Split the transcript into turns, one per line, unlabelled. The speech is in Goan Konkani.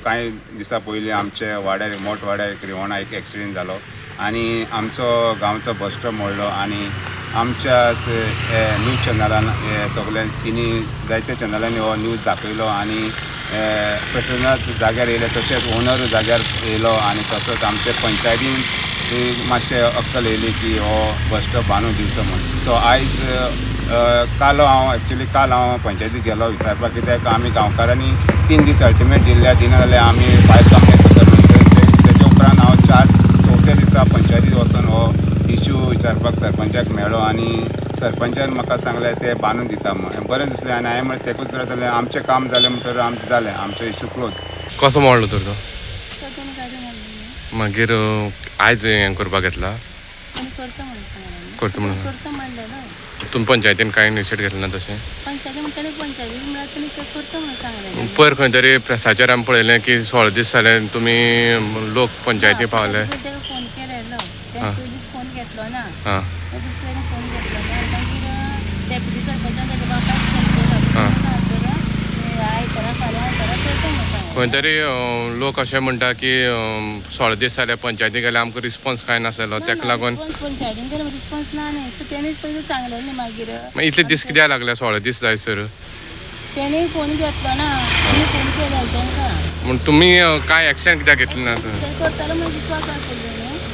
कांय दिसां पयलीं आमचे वाड्यार, मोठ वाड्यार एक रिवणा एक एक्सिडेंट जालो आनी आमचो गांवचो बस स्टॉप मोडलो आनी आमच्याच न्यूज चॅनलान हे सगळे तिनी जायते चॅनलांनी हो न्यूज दाखयलो आनी प्रशासनात जाग्यार येयले, तशेंच ओनर जाग्यार येयलो आनी तसोच आमचे पंचायतीन मातशें अक्कल येयली की हो बस स्टॉप बांदून दिवचो म्हूण. सो आयज काल हांव एक्चुली काल हांव पंचायतीक गेलो विचारपाक, कित्याक आमी गांवकारांनी 3 दीस अल्टिमेट दिल्ल्या, दिना जाल्यार आमी फायल कंप्लेन करता म्हणून. तेच्या उपरांत हांव चवथ्या दिसा पंचायतीत वचोन हो इश्यू विचारपाक सरपंचाक मेळ्ळो आनी सरपंचान म्हाका सांगलें ते बांदून दिता म्हूण. बरें दिसलें आनी हांवें म्हळें तेकूच जालें, आमचें काम जालें म्हणटकीर आमचें जालें, आमचें इश्यू क्लोज.
कसो मोडलो तर तो?
तो गाडी मारली.
मागीर आयज हें करपाक घेतला?
आनी करता म्हणून सांगलें.
करता म्हणून.
करता म्हणलेलो.
तुमी पंचायतीन कांय इनिशिएट घेतलें ना तशें?
पंचायती म्हणटा, पंचायती म्हळ्यार तेणी ते करता म्हणून सांगलें.
पयर खंय तरी प्रेसाचेर आमी पळयलें की 16 दीस जाले तुमी लोक पंचायती पावले.
ताका फोन केलेलो, तेणें पयलींच फोन घेतलो ना.
आं.
त्या दुसऱ्याने फोन घेतलो ना. मागीर डेप्युटी सरपंचान तेज्या बापायक फोन केलो, आयतारा फाल्यां आयतारा करता म्हणून सांगलें.
खंय तरी लोक अशें म्हणटा की 16 दीस जाले पंचायती गेले, आमकां रिस्पॉन्स कांय नासलेलो, तेका लागून.
रिस्पॉन्स पंचायतीन केलो, रिस्पॉन्स ना न्ही, सो तेणीच पयलीं सांगलेलें न्ही मागीर.
मागीर इतले दीस कित्याक लागले, 16 दीस जायसर?
तेणी फोन घेतलो ना, आमी फोन केलेलो तांकां.
म्हूण तुमी कांय एक्शन कित्याक घेतलें ना?
ते करतलो म्हणून विश्वास आसलेलो.